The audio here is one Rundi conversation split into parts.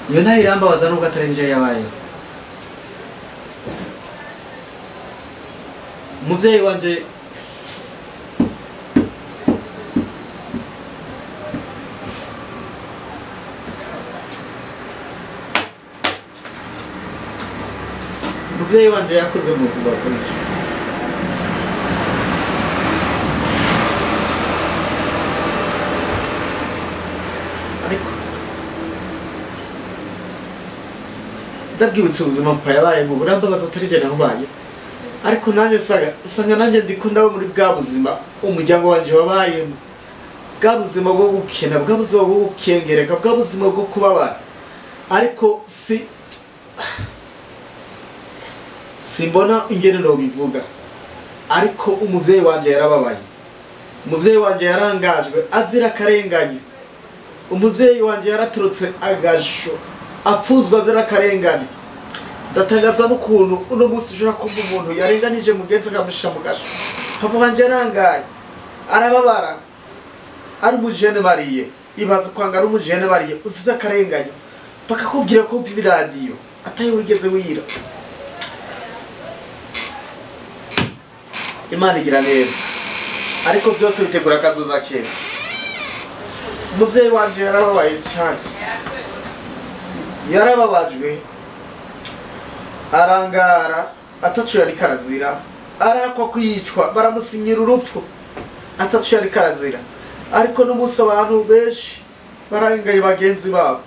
Iyo ntayo irambabaza nubwo atari nje yabayeho. Umuvyeyi wanje yakoze mu buzima bwinshi. Ariko ndabwibutse ubuzima papa yabayemo burambabaza atari je nabubaye. Ariko nanjye sanga nanjye ndiko ndaba muri bwa buzima umuryango wanje wabayemo, bwa buzima bwo gukena, bwa buzima bwo gukengereka, bwa buzima bwo kubabara. Ariko simbona ingene nobivuga. Ariko umuvyeyi wanje yarababaye, umuvyeyi wanje yarangajwe azira akarengane, umuvyeyi wanje yaraturutse agasho apfuzwa azira akarengane. Ndatangazwa n'ukuntu uno munsi ushobora kumva umuntu yarenganije mugenzi akamushira mu gasho. Papa wanje yarangaye arababara, ari umujene bariye, ibaze kwanga ari umujene bariye usize akarengane, bakakubwira ko uvye iradiyo atayo wigeze wira. Imana igira neza, ariko byose bitegura akazoza keza. Umuvyeyi wanje yarababaye cyane, yarababajwe arangara atacu yari karazira, arakwa kwicwa baramusinyira urupfu atacu yari karazira. Ariko n'umunsi abantu benshi bararengaye bagenzi babo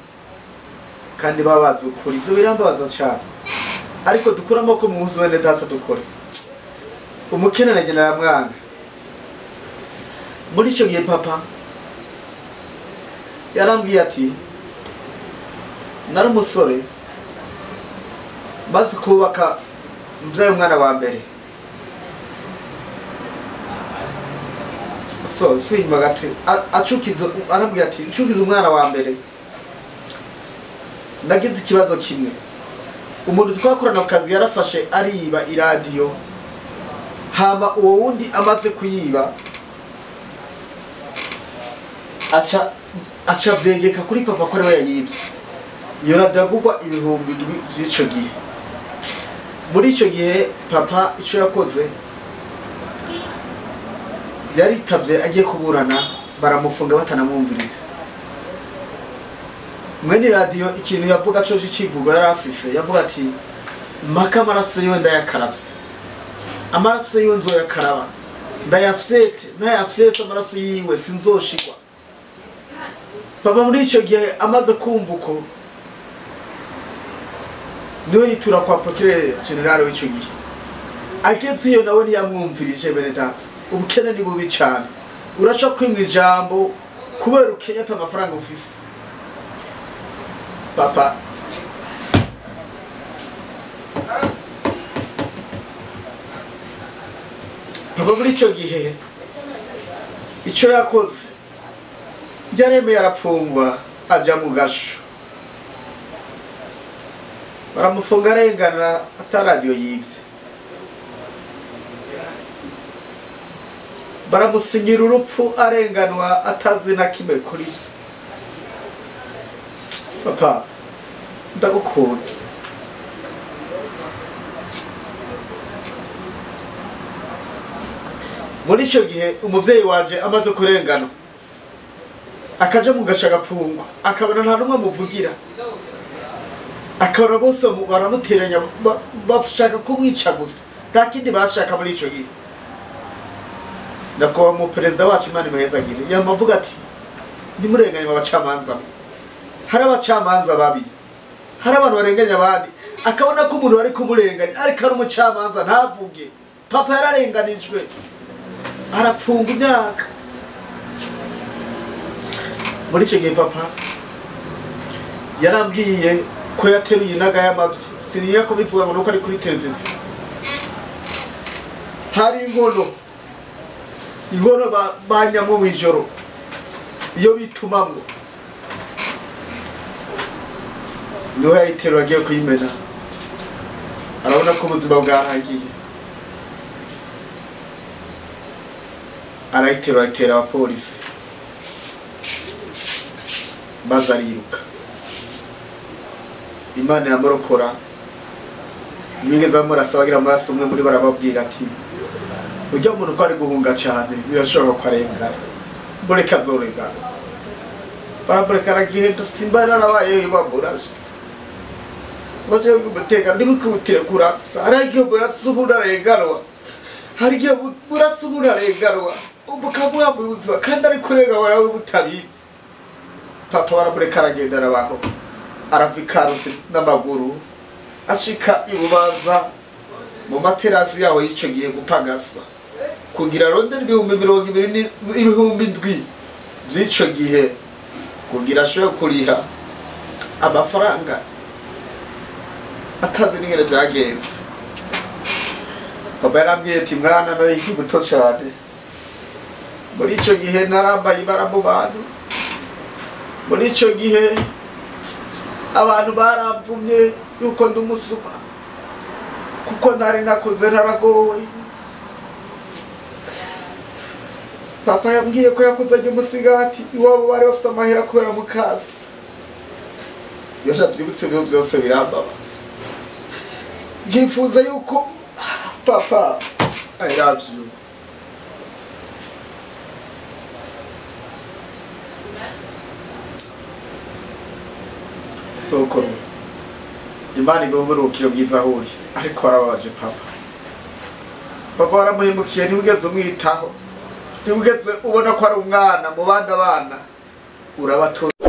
kandi babazi ukuri. Ivyo birambabaza cyane, ariko dukura amaboko mu mpuzu bene data dukore. Umukene na aramwanga. Muri ico gihe papa yarambwiye ati nari umusore maze kubaka mvyaye umwana wa mbere. So inyuma gato acukiza arambwira ati ncukiza umwana wa mbere ndagize ikibazo kimwe. Umuntu twakorana ku kazi yarafashe ariba iradiyo, hama uwo wundi amaze kuyiba aca vyegeka kuri papa ko ariwe yayivye. Iyo radiyo agurwa 7,000 vy'ico gihe. Muri ico gihe papa ico yakoze yaritavye agiye kuburana, baramufunga batanamwumviriza. Mwene radiyo ikintu yavuga coje icivugo yari afise, yavuga ati mpaka amaraso yiwe ndayakaravye, amaraso yiwe nzoyakaraba, ndayafyete ntayafyese amaraso yiwe sinzoshigwa. Papa muri ico gihe amaze kumva uko niwe yitura kwa procureur general w'ico gihe. Ageze iyo nawe ntiyamwumvirije. Bene data, ubukene ni bubi cane, urashobora kwimwa ijambo kubera ukenya ata amafaranga ufise. Papa muri ico gihe ico yakoze yaremeye arapfungwa aja mu gasho, baramufunga arengana ata radiyo yivye, baramusinyira urupfu arenganwa atazi na kimwe kuri vyo. Papa ndagukunda. Muri ico gihe umuvyeyi wanje amaze kurengana akaja mu gasho agapfungwa, akabona nta n'umwe amuvugira, akabona bose baramuteranya bashaka kumwica gusa, nta kindi bashaka muri ico gihe. Ndakuba mu perezida wacu Imana imuhezagire, yamavuga ati ntimurenganye abacamanza, hari abacamanza babi, hari abantu barenganya abandi. Akabona ko umuntu bari kumurenganya ariko ari umucamanza ntavuge. Papa yararenganijwe arapfunga imyaka. Muri ico gihe papa yarambwiye ko yateruye inaga y'amavyi, sininya ko bivuga ngo nuko ari kuri televiziyo. Hari inkono banyamwo mw'ijoro iyo bitumamwo, niho yayiterura agiye kuyimena, arabona ko ubuzima bwarangiye, arayiterura ayitera abapolisi maze ariruka. Imana yamurokora ntibigeze bamurasa bagira amaraso. Umwe muri bo arababwira ati ujya umuntu ko ari guhunga cyane birashoboka ko arengana, mureke azorengana. Baramureka aragenda. Simba narabaye bamurashe baje guteka ntibikihutire kurasa. Hari igihe murasa umuntu arenganwa, hari igihe murasa umuntu arenganwa mukamwambuye ubuzima kandi ari kurenganwa nawe mutabizi. Papa baramureka aragenda arabaho, arava i Karusi n'amaguru ashika i Bubanza mu materasi yaho y'icyo gihe gupagasa kugira rondera 20,000 7,000 by'icyo gihe kugira ashobore kuriha amafaranga atazi n'ingene byagenze. Papa yarambwiye ati mwana nari nkiri muto cyane muri icyo gihe, narambaye ibara mu bantu. Muri icyo gihe abantu baramvumye yuko ndi umusuma kuko ntari nakoze naragowe. Papa yambwiye ko yakoze ajya umusigati iwabo bari bafite amahera kubera mukasi. Iyo nabyibutse ibyo byose birambabaza, nkifuza yuko papa I love you. Sokoro Imana iguhe uburuhukiro bwiza aho uri, ariko warababaje papa. Papa waramuhemukiye, ntiwigeze umwitaho, ntiwigeze ubona ko ari umwana mu bandi abana urabatoza.